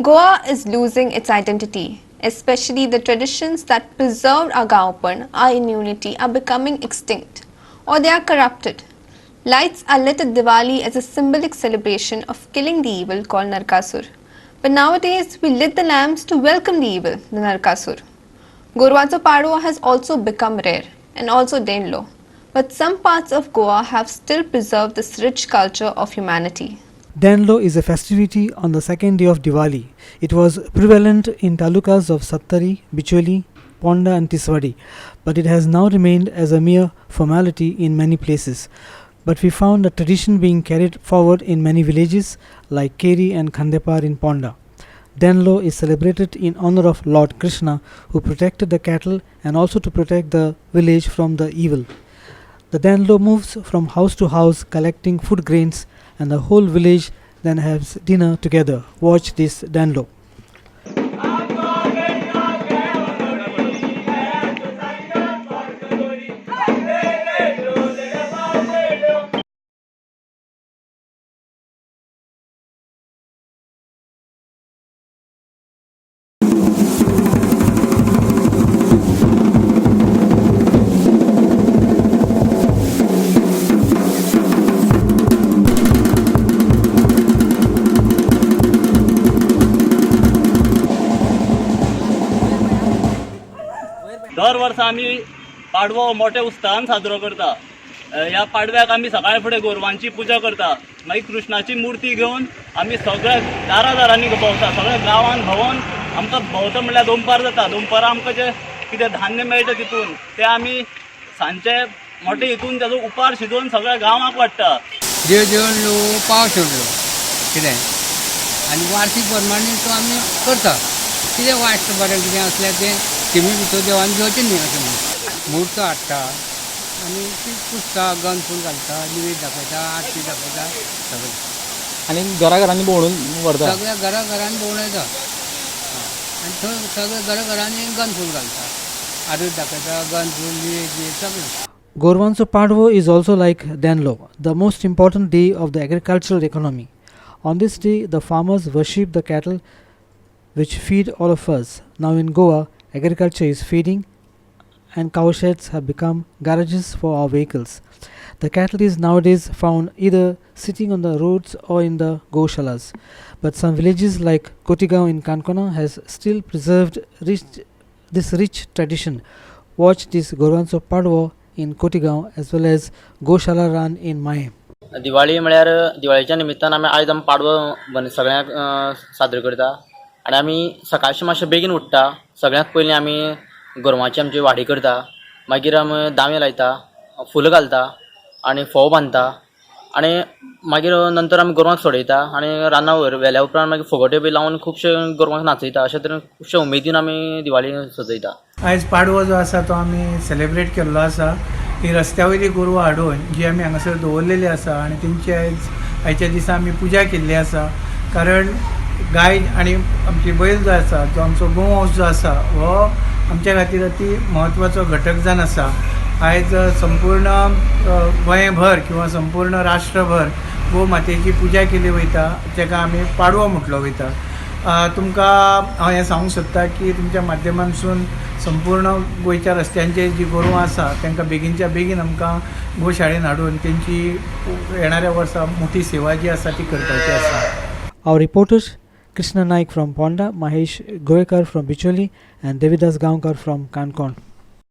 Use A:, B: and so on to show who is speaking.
A: Goa is losing its identity, especially the traditions that preserved our Gaonpan, our immunity, are becoming extinct or they are corrupted. Lights are lit at Diwali as a symbolic celebration of killing the evil called Narkasur. But nowadays we lit the lamps to welcome the evil, the Narkasur. Gorwancho Padwa has also become rare and also Denlo. But some parts of Goa have still preserved this rich culture of humanity.
B: Denlo is a festivity on the second day of Diwali. It was prevalent in talukas of Sattari, Bicholi, Ponda and Tiswadi, but it has now remained as a mere formality in many places. But we found a tradition being carried forward in many villages like Keri and Khandepar in Ponda. Denlo is celebrated in honor of Lord Krishna, who protected the cattle and also to protect the village from the evil. The Danlo moves from house to house collecting food grains, and the whole village then has dinner together. Watch this Danlo.
C: दर वर्सा आमी पाडवो मोठ्या उत्साहान साजरो करता. ह्या पाडव्याक आमी सकाळ फुडें गोरवांची पुजा करता. मागीर कृष्णाची मुर्ती घेवन आमी सगळ्या दारा दारांनी भोंवता, सगळ्या गांवान भोंवन आमकां भोंवता म्हणल्यार दोनपार जाता. दोनपारां आमकां जें कितें धान्य मेळटा तितून तें आमी सांजचे मोठे हितून ताजो उपार शिजोवन सगळ्या गांवाक वाडटा.
D: देव देवलो, पाव सोडलो कितें आनी वार्षीक प्रमाणे तो आमी करता. कितें वायट बरें कितें आसल्यार तें तिमी भितर देवान घेवचें न्ही अशें म्हणून म्हूर्त हाडटा आनी ती पुजता, गंद फूल घालता, निवेद दाखयता, आरती दाखयता सगळें.
E: आनी घरा घरांनी भोंवडून व्हरता.
D: सगळ्या घरा घरान भोंवडायता आनी थंय सगळ्या घरा घरांनी गंद फूल घालता, आरत दाखयता, गंद फूल निवेद बिवेद सगळें.
B: Gorwancho Padvo is also like Danlo, the most important day of the agricultural economy. On this day, the farmers worship the cattle which feed all of us. Now in Goa, agriculture is fading and cowsheds have become garages for our vehicles. The cattle is nowadays found either sitting on the roads or in the goshalas. But some villages like Kotigaon in Kankona has still preserved this rich tradition. Watch this Gorwancho Padvo in Kotigaon as well as Goshala Run in Mayem.
F: Diwali म्हळ्यार दिवाळीच्या निमित्तान आमी आयज आमी पाडवो सगळ्यांक साजरो करता आनी आमी सकाळचे मातशे बेगीन उठ्ठा. सगळ्यांत पयलीं आमी गोरवांची आमची वाडी करता, मागीर आमी दावें लायता, फुलां घालता आनी फोव बांदता आनी मागीर नंतर आमी गोरवांक सोडयता आनी रानां व्हेल्या उपरांत मागीर फुगोट्यो बी लावन खुबशे गोरवांक नाचयता. अशे तरेन खुबशे उमेदीन आमी दिवाळी सजयता.
G: आयज पाडवो जो आसा तो आमी सेलेब्रेट केल्लो आसा. ही रस्त्या वयली गोरवां हाडून जी आमी हांगासर दवरलेली आसा आनी तेंची आयज आयच्या दिसा आमी पुजा केल्ली आसा. कारण गाय आनी आमची बैल जो आसा, जो आमचो गोवंश जो आसा, हो आमच्या खातीर अती म्हत्वाचो घटक जावन आसा. आयज संपूर्ण गोंयभर किंवा संपूर्ण राष्ट्रभर गो मातेची पुजा केली वयता, ताका आमी पाडवो म्हटलो वयता. तुमकां हांव हें सांगूंक सोदता की तुमच्या माध्यमांतसून संपूर्ण गोंयच्या रस्त्यांचेर जी गोरवां आसा तांकां बेगीनच्या बेगीन आमकां गोशाळेन हाडून तेंची येणाऱ्या वर्सा मोठी सेवा जी आसा ती करपाची आसा.
B: Our reporters Krishna Naik from Ponda, Mahesh Goekar from Bicholi and Devidas Gaonkar from Kankon.